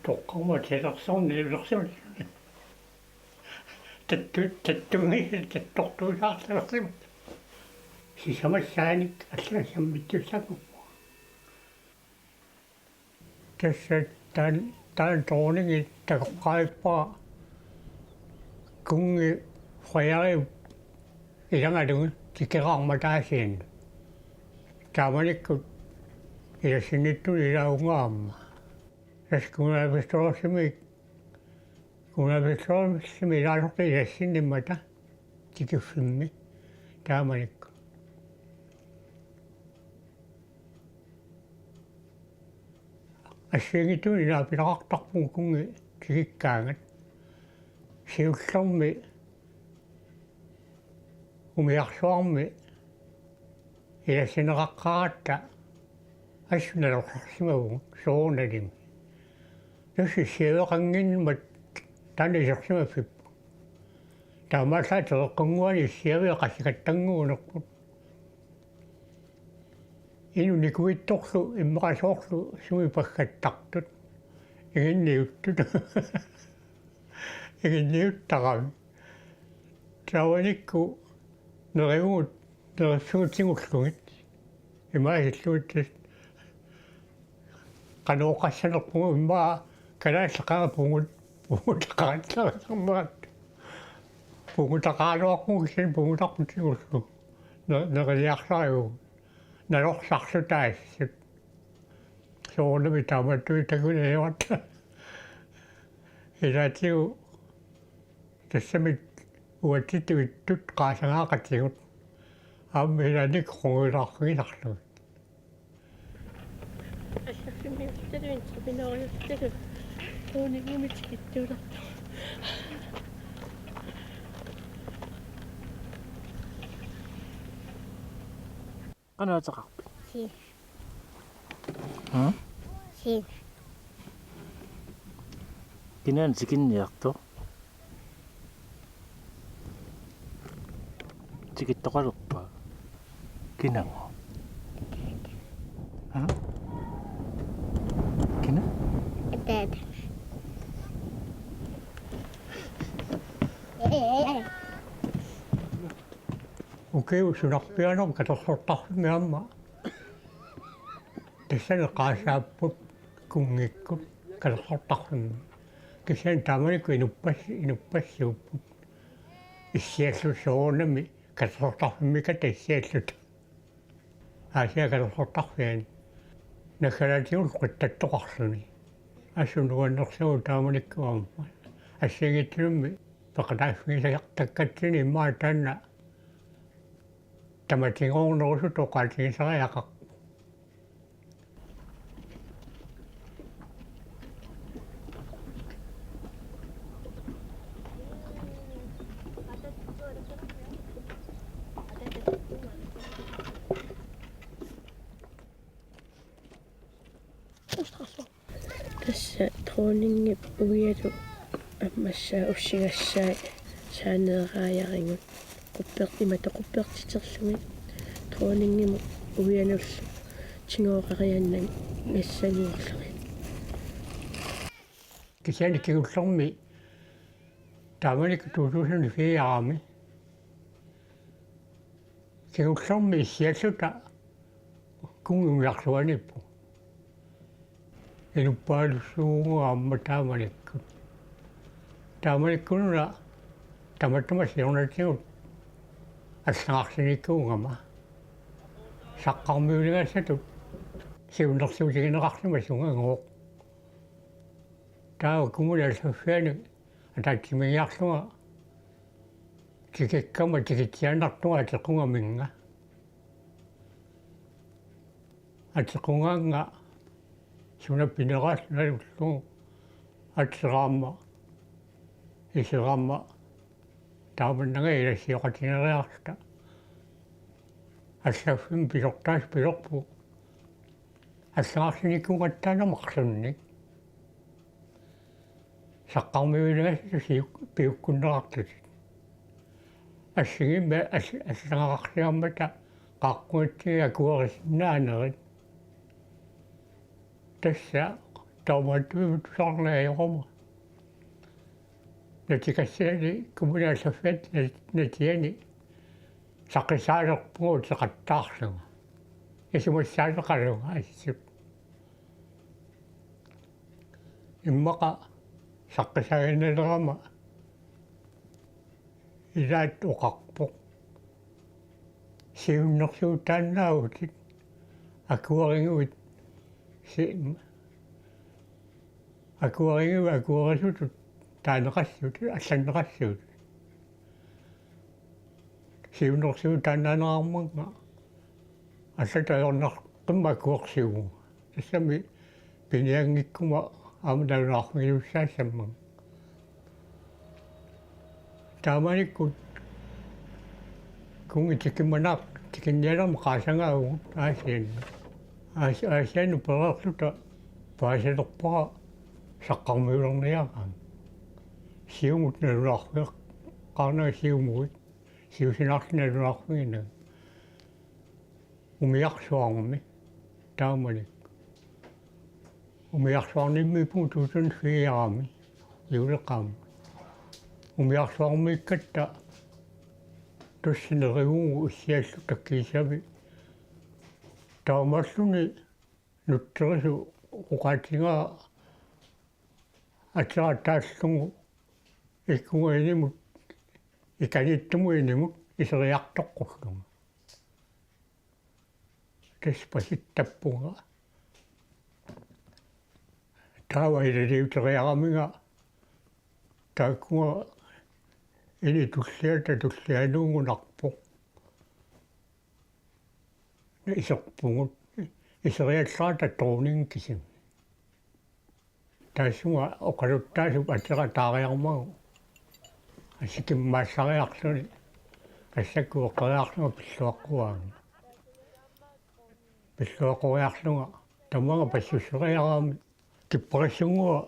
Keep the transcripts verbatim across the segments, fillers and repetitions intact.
Toqqarma tilersorni ilersorni. Tattu-, tattungi tattortuusaartalersimut. Sisamassaanik allagassammittussaagumma. Tassa taan-, taanna dronningi takoqqaarpara kunngi Frederik ilagalugit tikeraarmat Aasiannut. Taamanikkut ilassinnittunut ilaavunga aamma. Tassa kommunalbestyrelsimi, kommunalbestyrelsimi ilaasortaq ilassinnimmata tikiffimmi taamanikkut. Assigiinngitsunik ilaapilaartarpunga kunngi tikikkaangat. Siullermik umiarsuarmi ilassinneqaqqaaratta assut nalorsarsimavugut soorunalimi. Tassa issiaveqannginnama taanna isersimaffippoq. Taamaallaat Teqeqqunnguani issiaviit qassikattannguunerput. Inuk nikuittorlu immaqa soorlu sumi paggattartut. Inginniuttut. Inginniuttarami. Taamanikkut neriugut, neriugut tigullugit. Imaasillugit tassa qanoq oqassanerpunga immaqa kalaallit qanga pungut, pungutaqattarisarnerat. Pungutaqaraluarpunga kisianni pungutarput tigullugu. Ne-, neriliarsarivugut. Nalorsarluta assut. Soorunami taamatut takuniarpata. Ilaatigut tassami uatsitut ittut qaasanaaqatigut. Aamma ilaanni qungujulaarfigisarlugit. Allaffimmiuttaluin tribinooriuttalu. Tuuningumit kittuulertu. Qanoq ateqarpit? Siin. Hmm? Siin. Kinaana tikinniartoq? Tikittoqalerpa? Kinaana? Hmm? Kina? Ataata. Ukiut sunarpiaanermut katersortarfimmi aamma. Tassani qaasaapput kunngikkut katersortarfimmi. Kisianni taamanikkut inuppas-, inuppassuupput. Issialluta soorunami katersortarfimmikata issialluta. Aasiaat katersortarfiani. Naggalaatigullu qittattoqarluni. Assut nuannersuuvoq taamanikkut aamma. Assigiinngitsunik peqataaffigisartakkatsinni immaqa taanna tamatigoornerusutut oqaatigisariaqarpoq. Tassa dronningip uialu ammassaa ussigassai saaneeraajarigut qupper-, imatut quppertiterlugit dronningimut uianullu tigooqariannagassanngorlugit. Kisianni kingullermi taamanikkut to tusind fire-mi kingullermi issialluta kunngi umiarsuaniippoq. Inuppaalussuuvugut aamma taamanikkut. Taamanikkununa tamatuma siornatigut allagarsinikuugama. Saqqarmiuligassatut siunnersuutigineqarsimasuugooq. Taava kommunip allaffiani ataatsimiigiarlunga tikikkama tikitsiaannartunga atequngaminnga. Atequngaannga suna pineraallugu nalullugu ateraamma, iseraamma taamannanga ilassioqatigeeriarluta. Allaffimmi pisortaat pisorput. Allagarsinikuugatta aamma marlunnik. saqqarmiuligassutut siuk-, piukkunneqartut. Assigimmi al-, allagaqarsigammata qaaqqugatsigit akuerisinnaanerit. Tassa taamaattumik tusarnaajorama. Natikassiani kommuni allaffiata nat-, natiani saqqisaalerpunga uteqattaarlunga. Isumassaateqalunga assut. Immaqa saqqisaaginnalerama ilaat oqarpoq: Siunnersuutaannaavutit akueriguit si-, akueriguit akuerisutut taaneqassut, allanneqassut. Siunnersuutaannaanerarmanga allatut ajornartumik akuersivunga. Tassami pinianngikkuma aamma nalunaarfigiussaassammanga. Taamanikkut kunngi tikimmanaaq tikinnialermat qaasangaavugut Aasianni. Aas-, Aasiannut pereerluta paasilerpara saqqarmiulerniaraanni. Siumut nalunaarfigeqqaarnanga siumuit. Siusinaarluni nalunaarfiginagit. Umiarsuarmi taamanikkut. Umiarsuarnimmiippugut tusind fire-mi juuleqaammat. Umiarsuarmiikkatta tassa neriuvugut issiallu takiisami. Taamaalluni nutserisut oqaatigaa atera taallugu ikkunga inimut, ikaniittumut inimut iseriartoqqullunga. Tassa pasittappunga. Taava ilaliuteriaraminga taakkunga ini tulliata tullianuugunarpoq. Iserpugut, iseriallarata dronningi kisimi. Tassunga oqaluttaasup atera taariarmagu. Assikimmaassariarluni. Assakkueqqeriarlunga pilluaqquaanga. Pilluaqqoriarlunga tamaanga passusseriarami. Kipparissunnguaq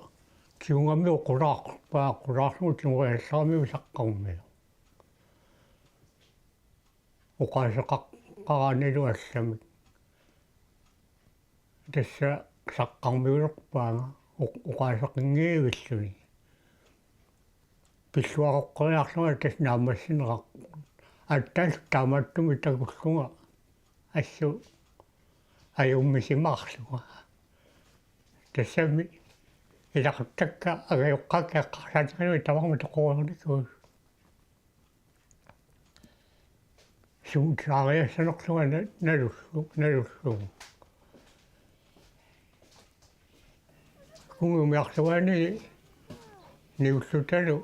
kingungami oqulaarpaa oqulaarlugu tigoriallaramiuk saqqarmiu. Oqaaseqaqqaraanilu allamik. Tassa saqqarmiulerpaanga oq-, oqaaseqanngivilluni. Pilluaqoqqeriarlunga tassa naammassineqarpoq. Aatsaat taamaattumik takullunga assut ajummisimaarlunga. Tassami ilaquttakka angajoqqaakka eqqarsaatigalugit tamarmik toqoreernikuusut. Suut saariassanerlunga na-, nalullu-, nalullugu. Kunngi umiarsuaani niullutalu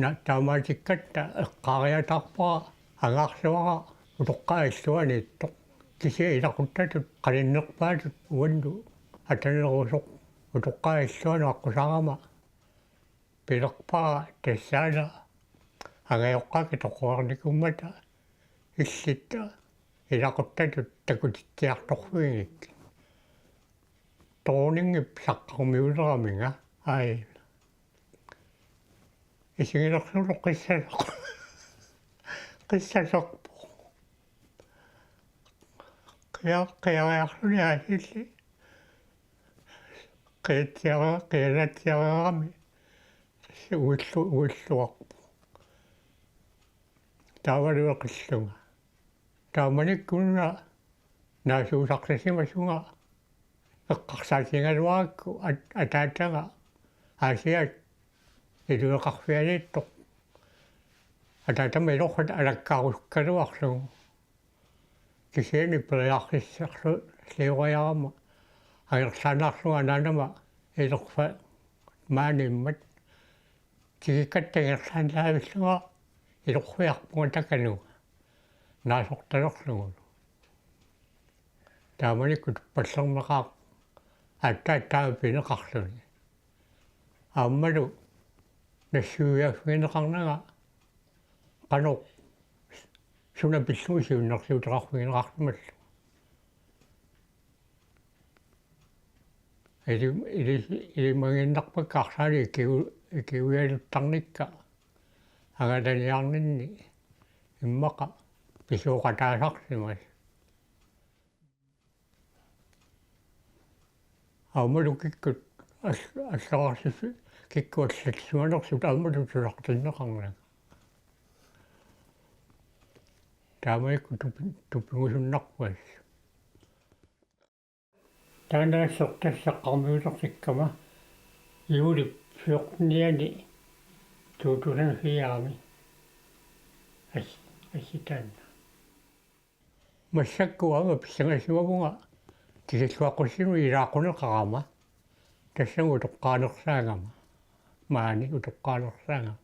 na-, taamaatikkatta eqqaariataarpara angaarsuara utoqqaat illuaniittoq. Kisianni ilaquttatut qaninnerpaatut uannut atanerusoq utoqqaat illuanut aqqusaarama pilerpara tassaana angajoqqaakka toqoreernikuummata illit ilaquttatut takutitsiartorfigigikkit. Dronningi saqqarmiuleraminnga aajuna. Isigilersuusoq qissasoq. Qissasoq. Qia-, qiariarluni aasilli. Qiatsiara-, qianatsiarami. Uillu-, uilluarpoq. Taavalu eqillunga. Taamanikkut una naasuusartasimasunga eqqarsaatigigaluarakku at-, ataataga Aasiaat ilueqarfianiittoq. Ataatama ilorfat alakkarusukkaluarlugu. Kisianni periarfissarlu-, -lioriarama angerlaannarlunga anaanama ilorfat maaniimmat. Tikikkatta ingerlaannaavillunga ilorfiarpunga takanunga naasortalerlugulu. Taamanikkut tuppallerneqaaq aatsaat taama pineqarluni. Aammalu nassuiaaffigineqarnanga qanoq suna pillugu siunnersuuteqarfigineqarsimallugu. Ili-, ili-, ilimagiinnarpakka arlaali ikiu-, ikiuialuttarnikka angalaniarninni immaqa pisuuqataasarsimasut. Aammalu kikkut all-, allagarsisut kikkut allassimanersut aammalu tusartinneqarnanga. Taamaakkut tupi-, tupigusunnarput. Taanna sortassaqqarmiutersikkama juulip fjortenianni to tusind fire-mi. As-, assitaanna. Massakkut aamma pissangasimavunga tikilluaqqussinut ilaaqquneqarama. Tassami utoqqaanersaagama. Maani utoqqaanersaagama.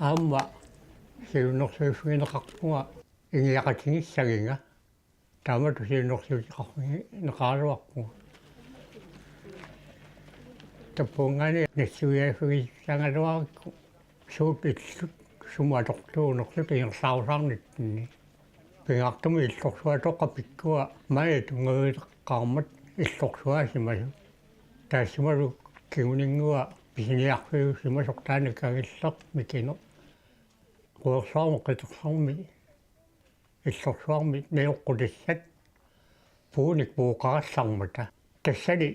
Aamma siunnersuiffigineqarpunga ingiaqatigissagiga. Taamatut siunnersuuteqarfigineqaraluarpunga. Tappavungaani nassuiaaffigissaagaluarukku suut illut sumut atortuunerluta ingerlaarusaarnitsinni. Pingaartumik illorsuatoqqat pikkua maani tunngavileqqaarmat illorsuaasimasut. Taassumalu kinguninngua pisiniarfiusimasoq taanna kangilleq mikineq. Quersuarmi qiterlermi illorsuarmi najoqqutassat puunik puuqarallarmata. Tassani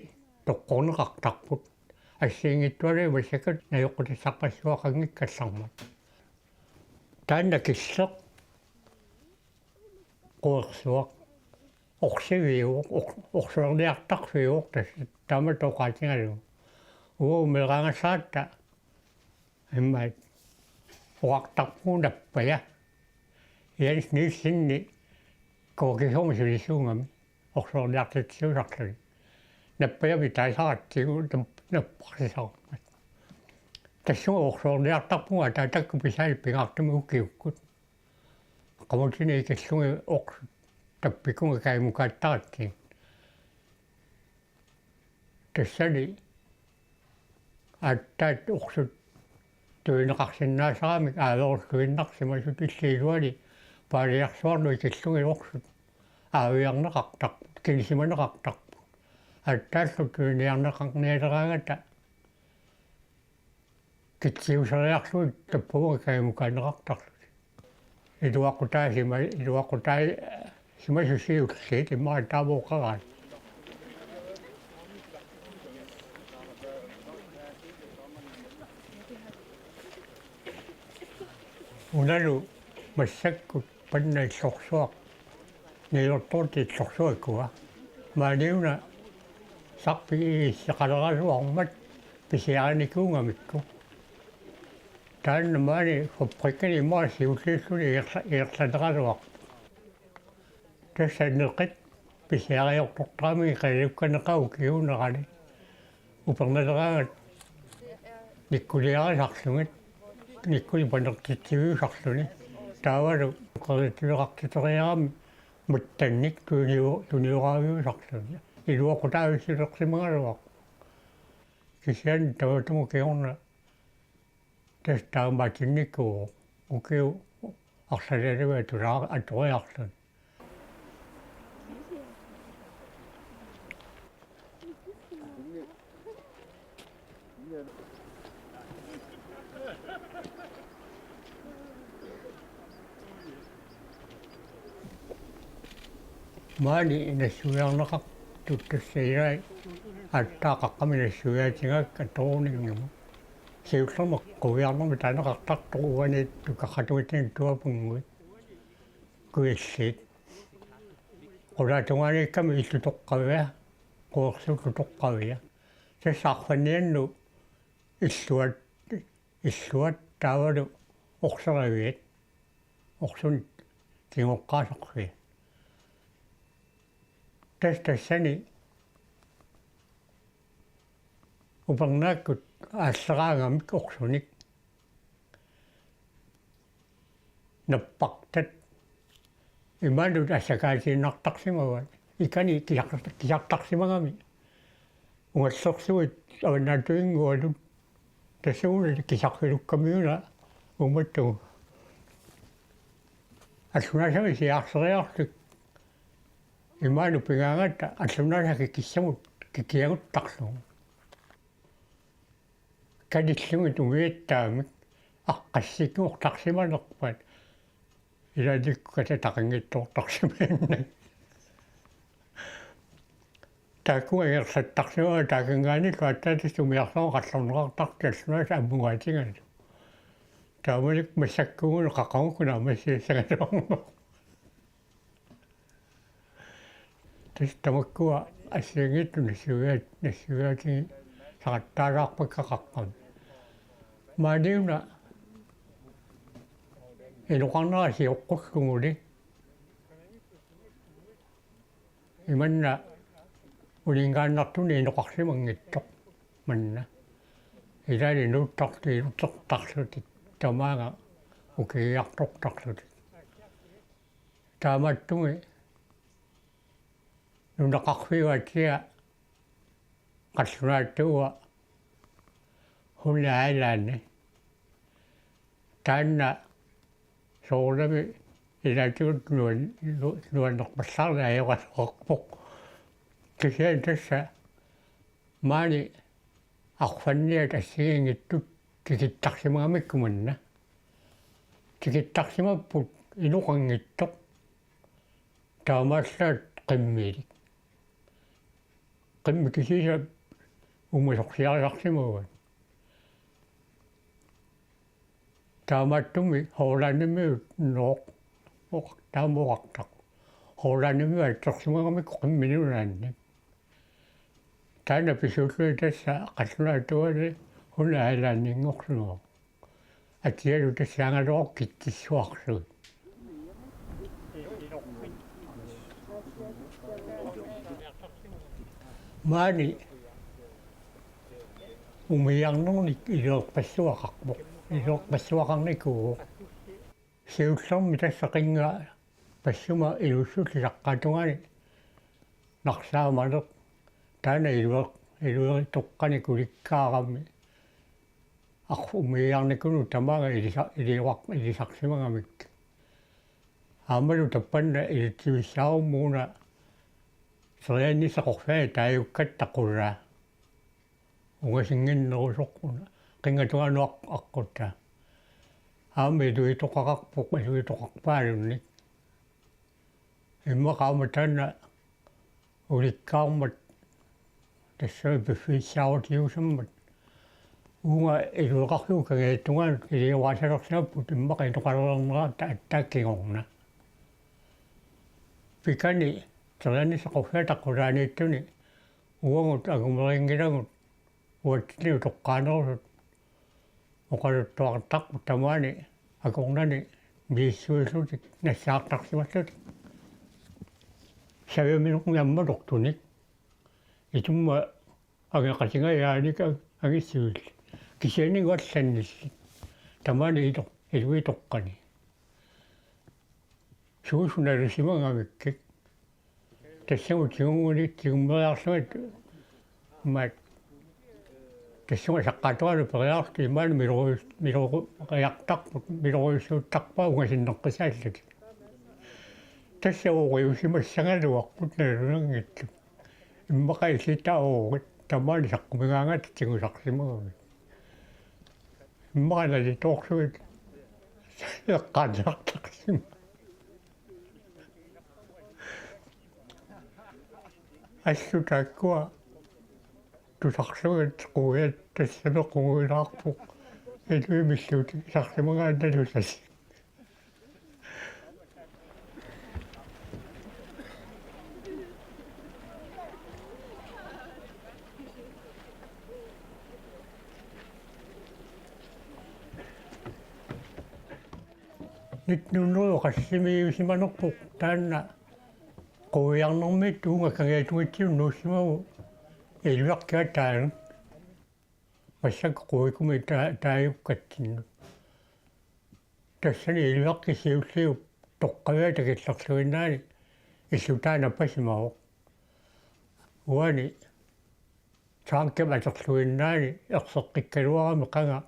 toqqorneqartarput. Assigiinngitsualuit massakkut najoqqutassarpassuaqanngikkallarmat. Taanna killeq quersuaq orsiviuvoq, or-, orsuerniartarfiuvoq tassa taamatut oqaatigalugu. Uagut meeraagassaratta immaqa oqartarpugut nappaja. Jens Nielsenip Kuukisuumik sulisuugami orsuerniartitsiusarluni. Nappajamik taasaratsigu nap-, napparsisarmat. Tassunga orsuerniartarpugut ataatakkut pisaanik pingaartumik ukiukkut. Qamutinut ikillugit orsut tappikkukkit kaimukaattartut. Tassani aatsaat orsut tunineqarsinnaasaramik aaverulluinnarsimasut illit iluani paaliarsuarnut ikillugit orsut aaviarneqartarput, kinisimaneqartarput. Aatsaallu tuniniarneqarnialeraangata kitsiuseriarlugit tappavunga kaimukaanneqartarlutik. Iluaqutaasima-, iluaqutaasimasut siulliit immaqa taama oqaraat. Unalu massakkut panna illorsuaq. Nilortuut illorsuakua. Maaniuna sarpigisseqaleraluarmat pisiarinikuugamikku. Taanna maani fabrikkani immaqa siulliulluni ingerla-, ingerlaneraluarput. Tassa neqit pisiariortortaramigit qilakkaneqaat ukiuunerani. Upernaleraangat nikkuliarisarlugit, nikkulik panertitsiviusarluni. Taavalu qerittuleqartiteriarami mattannik tuniu-, tunioraaviusarluni. Iluaqutaavissulersimagaluarpoq. Kisianni tamatuma kingorna tassa taamaatinnikuuvoq ukiut arlaleriviit atulaa-, atoriarluni. Maani nassuiarneqartut tassa ilaat aatsaat qaqqami nassuiaatigaakka Thorningimut. Siullermik quiarnermik taaneqartartoq uaniittoq Qaqatugatsinnut tuapunnguit. Kujalliit. Qulaatungaaniikkami illutoqqavia, quersuullutoqqavia. Tassa arfanniannut illuat, illuat taavalu orseraviat. Orsunik kingoqqaasarfiat. Tassa tassani upernaakkut aalleraangamik orsunik nappartat imaanut assakaatiinnartarsimavaat. Ikani kisar-, kisartarsimagami. Ungallersuit avannaattuinngualut tassuuna kisarfilukkamiuna uummattugu. Allunaasami siaarseriarlutik imaanut pigaangatta allunaasaq kikissamut kikiaguttarlugu. Kalillugit umiattaamik aqqassikkut ortarsimanerpaat. Ilaatikkukata taqinngitsoortarsimaannak. Taakku ingerlattarsimavaat taakanngaanniillu aatsaat tassa umiarsuaq qallorneqartartut allunaasat ammugaatigalu. Taamanikkut massakkuugunik qaqugukkut naammassiissagaluarneq. Tassa tamakkua assigiinngitsut nassiuiaat-, nassiuiaatigit saqattaalaarpakka qaqqamik. Maaniuna inoqarnera sioqqulluguli. Imanna uninngaannartunik inoqarsimanngitsoq manna. Ilaanni nuuttartut ilutertarlutik tamaanga ukiiartortarlutik. Taamaattumik nunaqarfiup atia qallunaatuua Hunde Island. Taanna soorunami ilaatigut nuan-, nu-, nuannerpallaarneq ajoqasoqarpoq. Kisianni tassa maani arfanniat assigiinngitsut tikittarsimagamikku manna. Tikittarsimapput inoqanngitsoq. Taamaallaat qimmilik. Qimmit kisiisa uumasorsiarisarsimavaat. Taamaattumik Hollandimiut nooq oq-, taama oqartaq. Hollandimiut atsersimagamikku qimmit nunaanni. Taanna pisuulluni tassa qallunaatuani Hunde Islandinngorsimavoq. Atialu tassaangaluaq kitsissuarlugit. Maani umiarnernik iluerpassuaqarpoq. Iluerpassuaqarnikuuvoq. Siullermik tassa qinnga passuma ilussulli saqqaatungaani narsaamaneq. Taanna iluer-, ilueritoqqanik ulikkaarami. Arf-, umiarnikunut tamaanga ilisa-, iliuaq-, ilisarsimagamik. Aammalu tappanna ilitsivissaarummuuna seriannissaq qorfiani taajukkatta qulaa. Ungasinnginnerusoq una. Qinngatungaanut aq-, aqquttaa. Aamma iluitoqaqarpoq, iluitoqarpaalunnik. Immaqa aamma taanna ulikkaarmat tassami piffissaarutigisuummat. Uunga ilueqarfiup kangiattungaanut iliuaasalersimapput immaqa inoqalernera ta-, attaaq kingorna. Pikani seriannissaq qorfiata qulaaniittuni uagut angumerinngilagut uatsinnut toqqaanerusut oqaluttuartarput tamaani akornanni misissuillutik nassaartarsimallutik. Saviaminermi ammalortunik. Itumma angeqatigajaanik ang-, angissuillit. Kisianni uallannillit. Tamaani ito-, iluitoqqani. Suusunalusimagamikkik. Tassagut tigunngunik tigummeriarlugit maat tassunga saqqaatugalu periarlutik imaani miloru-, miloriartarput, miloriussuuttarpaa ungasinneqqisaallatik. Tassa ooriusimassagaluarput nalunanngitsut. Immaqa illit oorit tamaani saqqumigaangatta tigusarsimagamik. Immaqa nalitoorlugit eqqaaniartarsimavoq. Allu taakkua tusarlugit quujaat tassami quuilaarpoq. Ilui milluutisarsimagaannalusasi. Nitten hundrede qassimiiusimanerpoq taanna Quiarnermiit uunga Kangiatungatsinnut nuussimagu Ilviarkiaq taanna. Massakkut Quikkumi taa-, taajukkatsinnut. Tassani Ilviarkip siulliup toqqaviata killerluinnaani illutaa napasimavoq. Uani tankip atorluinnaani erseqqikkaluarami qanga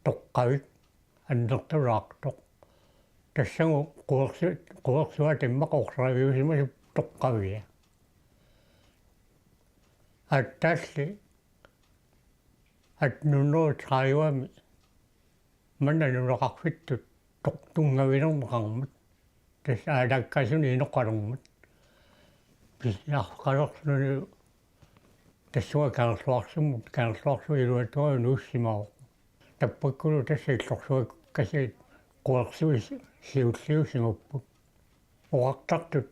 toqqavik annertulaartoq. Tassagu quersu-, quersuata immaqa orsariviusimasup toqqavia. Aatsaalli atten hundrede tredivemi manna nunaqarfittut toq-, tunngavilerneqarmat. Tassa aalaakkaasunik inoqalermat. Pisiniarfeqalerluni tassunga Kangerluarsummut, Kangerluarsuup iluatungami nuussimavoq. Tappakkulu tassa illorsuakkasiit quersuit si-, siulliusimapput. Oqartartut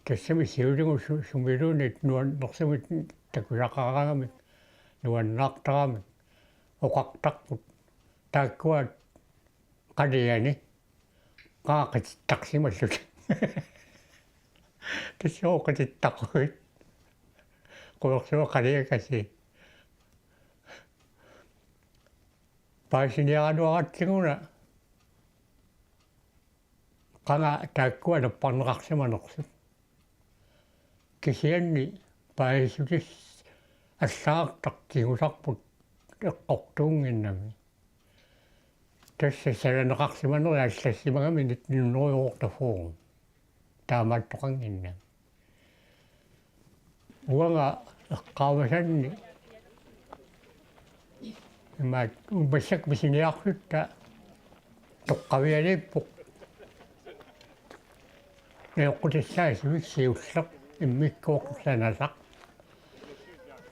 tassami siulligut su-, sumiluunniit nuannersumik takusaqaraangamik nuannaartaramik oqartarput. Taakkua qaliani qanga qitittarsimallutik. Tassa qanga qitittaquit. Quersuit qaliakasiit. Paasiniaraluaratsigu una qanga taakkua napparneqarsimanersut. Kisianni paasissutissat allagartaq tigusarput eqqortuunnginnami. Tassa sananeqarsimaneri allassimagami nitten hundrede otteogfyrre. Taamaattoqannginnami. Uanga eqqaamasanni imaat, massakkut pisiniarfitta toqqavianiippoq nioqqutissaasivik siulleq immikkoortoq sanasaq.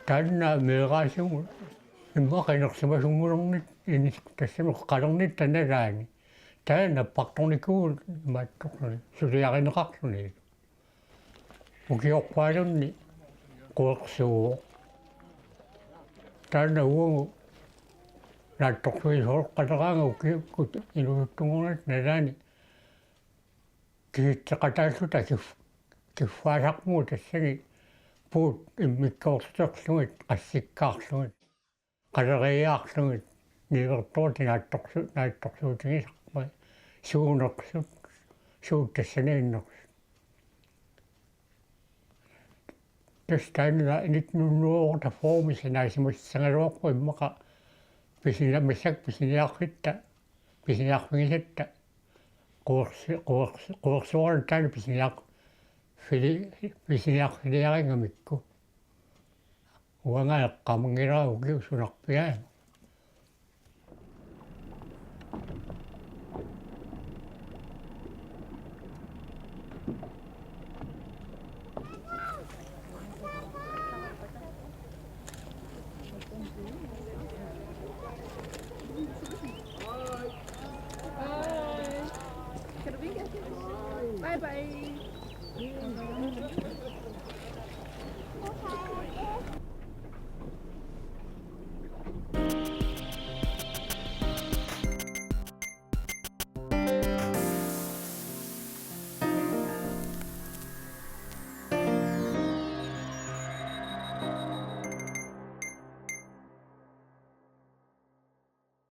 Taanna meeraasumut immaqa inersimasunngulernik inis-, tassami qalernitta nalaani. Taanna nappartornikuuvoq imaattorluni suliarineqarluni. Ukiorpaalunni quersuuvoq. Taanna uagut naatsorsuisoqaleraangat ukiukkut inuusuttunnguugatta nalaani kisitseqataalluta kif-, kiffaasarpugut tassani puut immikkoortuterlugit qassikkaarlugit. Qaleriiaarlugit niuertoortut naatsorsu-, naatsorsuutigisarput suunersut, suut tassaniinnersut. Tassa taanna nitten hundrede otteogfyrre sanaasimassagaluarpoq immaqa pisina-, massakkut pisiniarfitta, pisiniarfigisatta quersi-, quersi-, quersuarnut taanna pisiniar-, fili-, pisiniarfiliarigamikku. Uanga eqqaamanngilara ukiut sunarpiaat. Bye bye.